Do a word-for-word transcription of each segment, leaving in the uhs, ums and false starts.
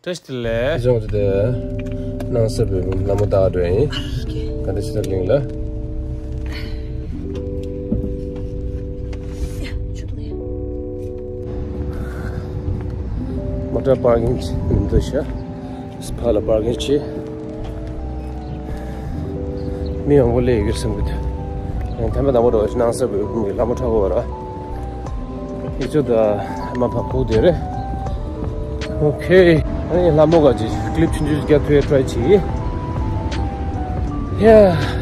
བཀྲ་ཤིས་བདེ་ལེགས། ལྗོངས་དེ་སྣང་ས་བོད་ཕྲུག་ལྷ་མོ་སྟག་སྒྲ་ཡིན། ག་འདྲ་ཞིག་ལ་གླིང་ལ། མོ་ཊ་པར་ཀིང་མི་འདུག་ཤག་ཕར་ལ་པར་ཀིང་བྱས། མི་མང་པོ་སླེབས་ཡོད་བསམ་གྱི་འདུག་ཡང་ཐེངས་མ་དང་པོ་འགྲོ་བ་ཞིག་སྣང་ས་བོད་ཕྲུག་གི་ལྷ་མོ་འཁྲབ་དགོས་པ་ར། ཨེ་ཅོ་ད་མ་ཕ་ཁུག་དེ་རེད། ཨོ་ཁེ། ཨ་ནི་ལྷ་མོ་ག་ཅིག་ཀི་ལིབ་ཆུང་ཆུང་ཞིག་རྒྱག་ཐུབ་ཡ་ཊ་རའི་བྱེད། ཡ།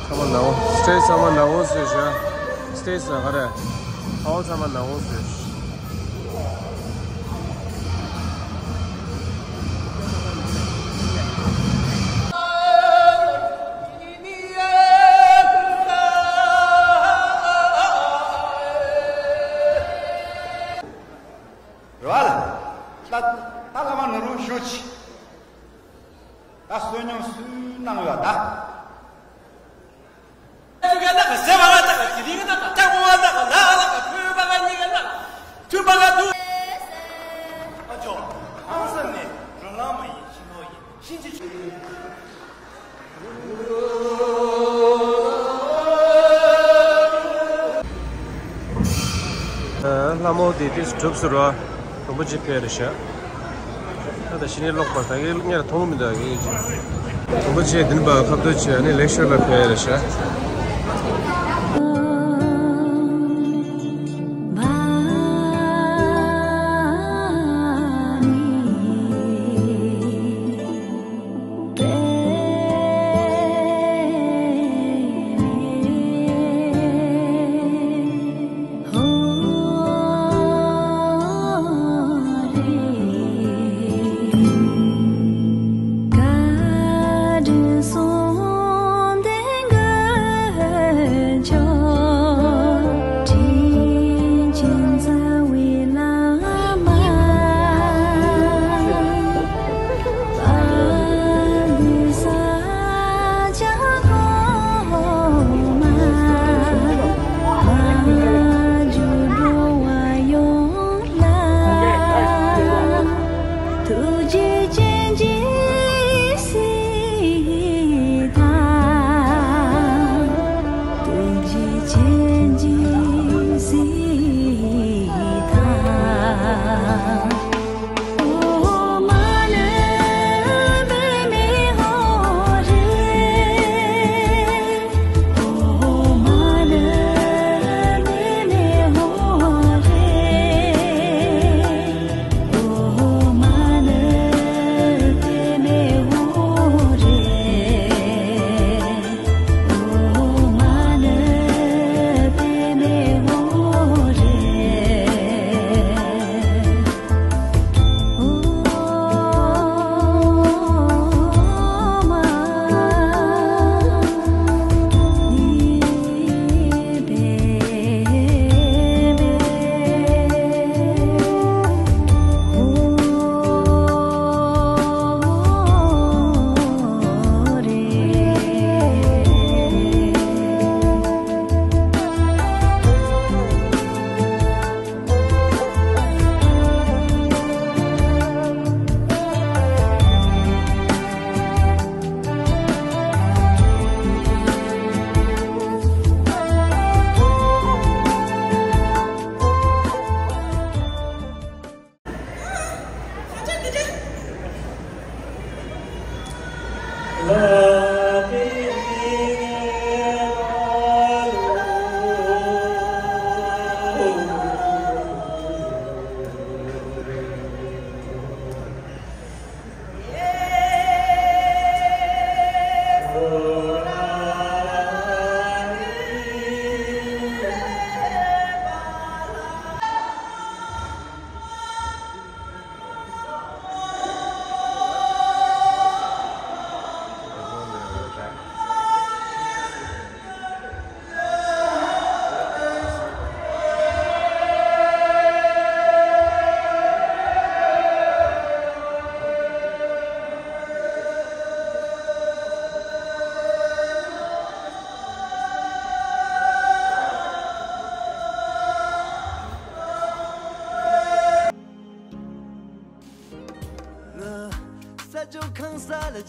ཚང་མ་ནང་སྟེ་ཚང་མ་ནང་བཟོས་ཤག་སྟེ་ས་ག་རེ། ཧའོ་ཚང་མ་ནང་བཟོས། རེད་བ་ལ། ད་ད་ལ་མ་ནོར་བུ་ཤོད་ཅི། ད་བསོད་སྙོམས་སུས་གནང་ཡོད་ད། ལྷ་མོ་དེ་དུས་སུ་གྲུབ་ཟེར་བ། རིན་པོ་ཆེ་ཕེབས་རེད་ཤག་ད་ལྟ་ཕྱི་ནས་ལོག་པ་ད་གིན་སྔར་མཐོང་གི་མི་འདུག་གི། རིན་པོ་ཆེ་འདི་ནས་ཕར་ཁ་བརྡ་བྱས་ནས་ལེགས་ཤོར་ལ་ཕེབས་རེད་ཤག་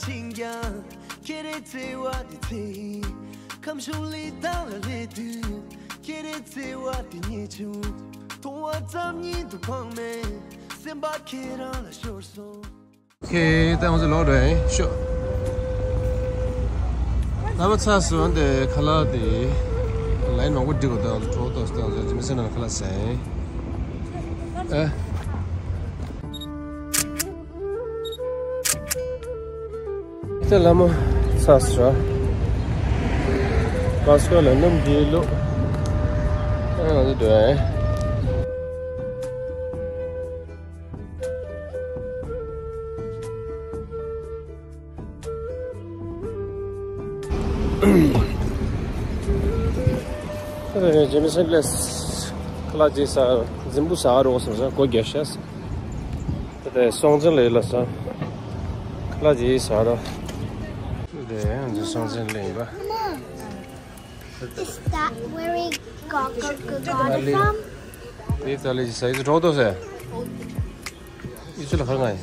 ཕྱིན་ཀྱང་ཁྱེད་རའི་བརྩེ་བ་དེ་ཚེ་ཡི་ཁམས་གཞུང་ལས་བཏང་ལ་སླེབས་དུས། ཁྱེད་རའི་བརྩེ་བ་དེ་རྙེད་བྱུང་། མཐོང་བ་ཙམ་ཉིད་དུ་འཕངས་མེད། སེམས་པ་ཁྱེད་རང་ལ་ཤོར་སོང་། ཁེ་ཏང་ཟི་ལོ་རེ་ཤོ། ལ་བ་ཚ་སོན་དེ་ཁ་ལག་དེ་ལའི་ནོག་པོ་འགྲིག་གོ། ཏང་ཟི་ཁྲོ་ཏོ་ཏང་ཟི་ཇི་མི་སེ་ན་ཁ་ལག་ཟེ། ཨེ། ཏེ་ལ་མོ་ཚ་སོ། ཀ་སི་ཀོ་ལ་ནམ་དེ་ལོ། ཨེ་ང་ཚོ་འདྲ། ཇེ་མི་སན་ལེས་ཁ་ལག་ཅིག་ཟ། རྫིང་བུ་ཟ་རོགས་ཟེར་སོང་། སྒོ་རྒྱག་ཤག་དེ་སྲོང་བཙན་ལས་ལ་སོང་། ཁ་ལག་ཅིག་ཟ་རོགས། དེ་ང་ཚོ་སྲོང་བཙན་ལས་ཡིན་པ། Is that where we got Coca-Cola from? དེ་ཏ་ལི་ཇི་ས་ཡི་གྲོགས་ཏོ་ཟེར། ཡི་ཚུལ་ལ་ཁ་ང་ཡི།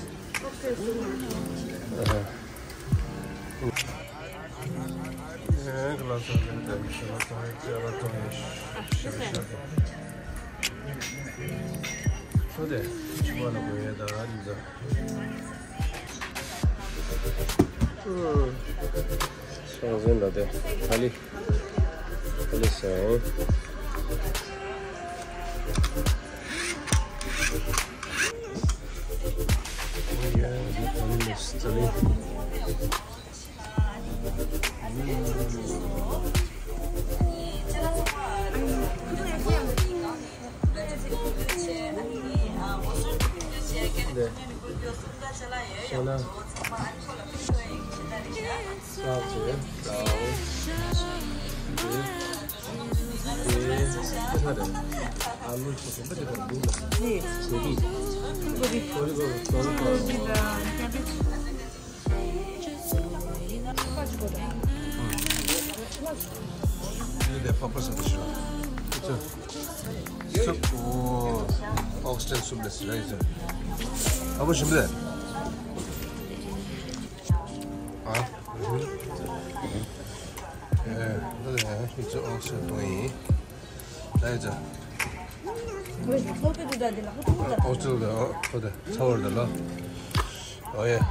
སྲོང་བཙན་ལ་དེ་ཏ་ལི། ཏ་ལི་ཟེར། འདི་ལས་པ་པར་ཟ་འདི་ཤོ། ཨོ་ཁི་སི་ཇན་སུབ་ལས་ཟེར་ར་ཡིན་ཟེར། ཨ་ཁུ་ཞིམ་པས། ཨ། ཨེ། འདི་ལས་ཨོ་ཁི་སི་ཇན་གཏོང་ཡིན། ད་ཡིན་ཟེར། ཨོ་ཁི་སི་ཇན་ཨོ་ཁོ་ད་ཚ་བར་ད་ལོ། ཨོ་ཡེ།